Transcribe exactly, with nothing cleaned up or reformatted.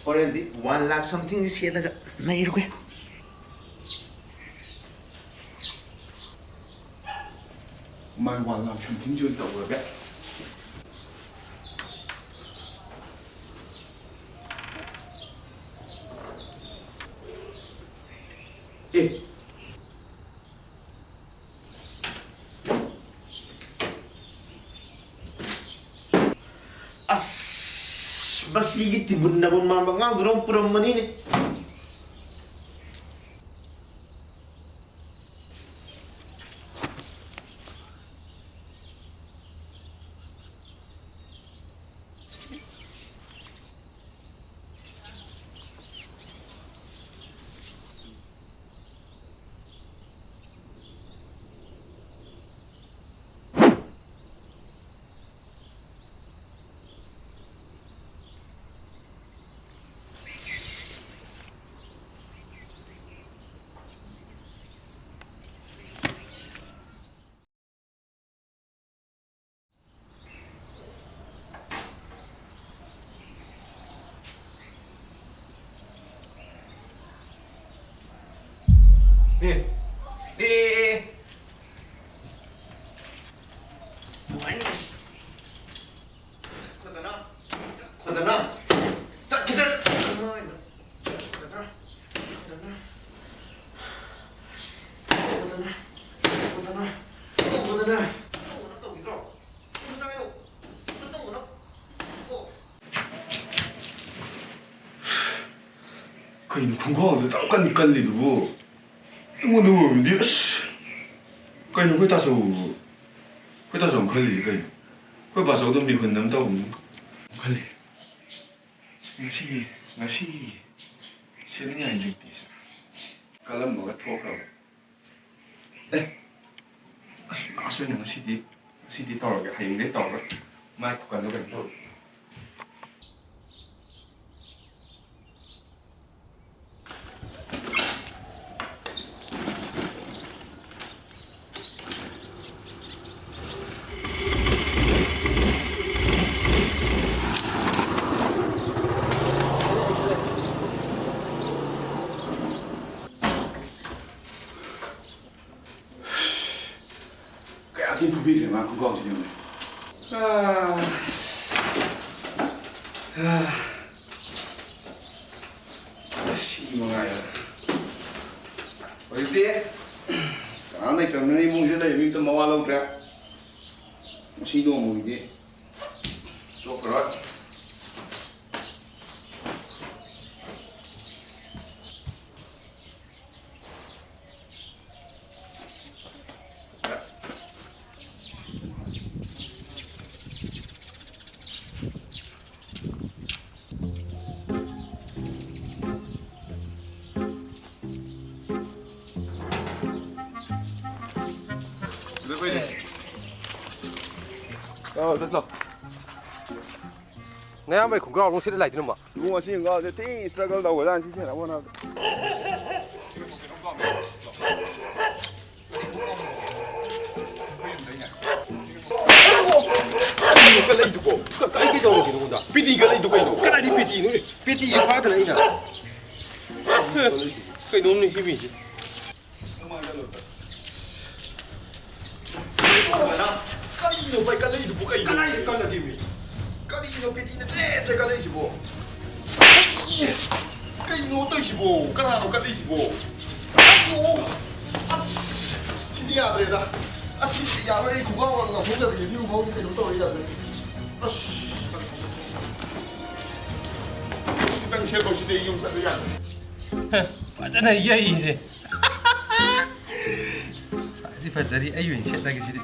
ꯍꯣꯔꯦꯟꯗꯤ one lakh somethingꯁꯤ ꯁꯦꯠꯂꯒ ꯅꯩꯔꯨꯒꯦ꯫ ꯃꯥꯏ one lakh somethingꯁꯤ ꯑꯣꯏꯅ ꯇꯧꯔꯒꯦ꯫ ꯑꯦ꯫ ꯑꯁ, ꯃꯁꯤꯒꯤ ꯇꯤꯕꯨꯟ ꯅꯕꯨꯟ ꯃꯥꯟꯕ ꯑꯉꯥꯡꯗꯨꯅ ꯑꯃꯨꯛ ꯄꯨꯔꯝꯕꯅꯤꯅꯦ꯫ ꯑꯦ, ꯑꯦ, ꯑꯦ, ꯑꯦ꯫ ꯅꯨꯡꯉꯥꯏꯅꯤ꯫ ꯈꯣꯠꯇꯅ, ꯈꯣꯠꯇꯅ, ꯆꯠꯈꯤꯗ꯭ꯔꯦ꯫ ꯈꯣꯠꯇꯅ, ꯈꯣꯠꯇꯅ, ꯈꯣꯠꯇꯅ, ꯈꯣꯠꯇꯅ, ꯈꯣꯠꯇꯅ, ꯈꯣꯠꯇꯅ ꯇꯧꯈꯤꯗ꯭ꯔꯣ? ꯀꯩꯅꯣ ꯈꯣꯡꯒ꯭ꯔꯥꯎꯗꯨ ꯇꯧ ꯀꯟ ꯀꯜꯂꯤꯗꯨꯕꯨ? ꯑꯩꯉꯣꯟꯗ ꯑꯣꯏꯔꯕꯗꯤ ꯑꯁ, ꯀꯩꯅꯣ ꯑꯩꯈꯣꯏ ꯇꯥꯆꯧꯕꯨ? ꯑꯩꯈꯣꯏ ꯇꯥꯆꯧꯅ ꯈꯜꯂꯤꯁꯤ ꯀꯩꯅꯣ? ꯑꯩꯈꯣꯏ ꯕꯥꯆꯧꯗꯣ ꯃꯤꯍꯨꯟ ꯑꯃ ꯇꯧꯕꯅꯤ ꯈꯜꯂꯤ꯫ ꯉꯁꯤ, ꯉꯁꯤ ꯁꯦꯠꯅꯤꯡꯉꯥꯏ ꯂꯩꯇꯦ ꯁꯥꯔ꯫ ꯀꯜꯂꯝꯃꯒ ꯊꯣꯛꯈ꯭ꯔꯕ꯫ ꯑꯦ, ꯑꯁ, ꯂꯥꯁ ꯑꯣꯏꯅ ꯉꯁꯤꯗꯤ, ꯉꯁꯤꯗꯤ ꯇꯧꯔꯒꯦ, ꯍꯌꯦꯡꯗꯩ ꯇꯧꯔꯒꯦ꯫ ꯃꯥꯏ ꯈꯨꯀꯟꯗꯣ ꯀꯩꯅꯣ ꯇꯧꯔꯦ꯫ ꯐꯨꯕꯤꯈ꯭ꯔꯦ ꯃꯥ ꯈꯣꯡꯒ꯭ꯔꯥꯎꯁꯤꯗꯤ ꯌꯦꯡꯉꯨꯅꯦ꯫ ꯑꯥ꯫ ꯑꯥ꯫ ꯑꯁ, ꯁꯤ ꯃꯉꯥꯏꯔꯦ꯫ ꯍꯧꯖꯤꯛꯇꯤ ꯀꯅꯥꯝ ꯂꯩꯇ꯭ꯔꯕꯅꯤꯅ ꯏꯃꯨꯡꯁꯤꯗ ꯂꯩꯕ ꯃꯤ ꯑꯝꯇ ꯃꯋꯥ ꯂꯧꯗ꯭ꯔꯦ꯫ ꯉꯁꯤ ꯅꯣꯡꯃꯒꯤꯗꯤ ꯆꯣꯞꯈ꯭ꯔꯣꯏ꯫ ꯑꯥ, ꯆꯠꯂꯣ꯫ ꯅꯌꯥꯝꯕꯩ ꯈꯣꯡꯒ꯭ꯔꯥꯎ ꯑꯃꯨꯛ ꯁꯦꯠꯂ ꯂꯥꯛꯏꯗꯨꯅ ꯃꯥ? ꯏꯕꯨꯡꯉꯣ, ꯑꯁꯤ ꯈꯣꯡꯒ꯭ꯔꯥꯎꯁꯦ ꯊꯤ struggle ꯇꯧꯒ꯭ꯔꯖꯥꯠꯅꯤ, ꯁꯤ ꯁꯦꯟꯅꯕ ꯍꯣꯠꯅꯕꯗ꯫ ꯀꯔꯤꯅꯣ ꯀꯜꯂꯛꯏꯗꯨꯕꯣ? ꯀ-, ꯀ-, ꯑꯩ ꯀꯩꯗꯧꯔꯒꯦ ꯅꯉꯣꯟꯗ? ꯄꯦꯇꯤ ꯀꯜꯂꯛꯏꯗꯨ ꯀꯩꯅꯣ? ꯀꯗꯥꯏꯗꯒꯤ ꯄꯦꯇꯤꯅꯣ? ꯄꯦꯇꯤꯁꯦ ꯐꯥꯗꯅ ꯑꯩꯅ꯫ ꯀꯩꯅꯣꯝꯅꯤ ꯁꯤ ꯃꯤꯁꯦ꯫ ꯀꯔꯤꯅꯣ ꯚꯥꯏ ꯀꯜꯂꯛꯏꯗꯨꯕꯨ ꯀꯩꯅꯣ? ꯀꯗꯥꯏꯗ ꯀꯜꯂꯒꯦꯃꯤ? ꯀꯔꯤꯅꯣ ꯄꯦꯇꯤꯅ ꯆꯦ ꯆꯦ ꯀꯜꯂꯛꯏꯁꯤꯕꯣ? ꯑꯩ! ꯀꯩꯅꯣ ꯇꯧꯔꯤꯁꯤꯕꯣ? ꯀꯅꯥꯅꯣ ꯀꯜꯂꯛꯏꯁꯤꯕꯣ? ꯑꯩꯌꯣ! ꯑꯁ! ꯁꯤꯗꯤ ꯌꯥꯗ꯭ꯔꯦꯗ꯫ ꯑꯁ, ꯁꯤꯗꯤ ꯌꯥꯔꯣꯏ꯫ ꯑꯩ ꯈꯣꯡꯒ꯭ꯔꯥꯎ ꯂꯧꯊꯣꯛꯇ꯭ꯔꯗꯤ ꯁꯤ ꯈꯣꯡꯒ꯭ꯔꯥꯎꯁꯤ ꯀꯩꯅꯣꯝ ꯇꯧꯔꯦ, ꯌꯥꯗ꯭ꯔꯦ꯫ ꯑꯁ! ꯈꯤꯇꯪ ꯁꯦꯠꯂꯣ, ꯁꯤꯗꯤ ꯑꯩ ꯌꯨꯝ ꯆꯠꯂ ꯌꯥꯗ꯭ꯔꯦ꯫ ꯐꯖꯅ ꯌꯩꯔꯦ꯫ ꯐꯗꯤ ꯐꯖꯔꯤ, ꯑꯩ ꯑꯣꯏꯅ ꯁꯦꯠꯂꯒꯦ ꯁꯤꯗꯤ꯫